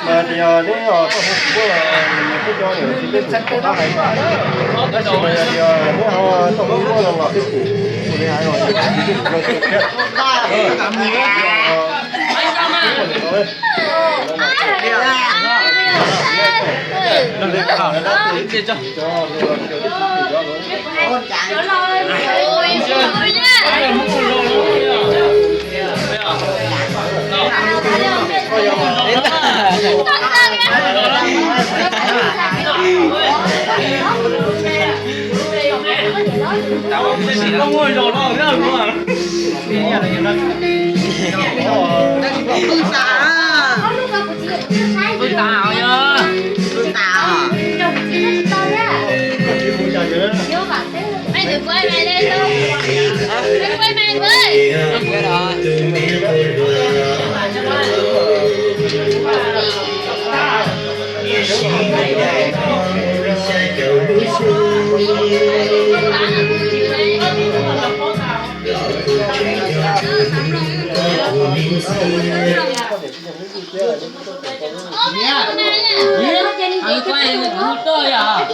Mas tias neb toj hauv kuv, neb tsis tau hais, tab sis mas yog tias neb ho toj hauv kuv los los peb pum, kuv li hais los yog peb pum no tiag.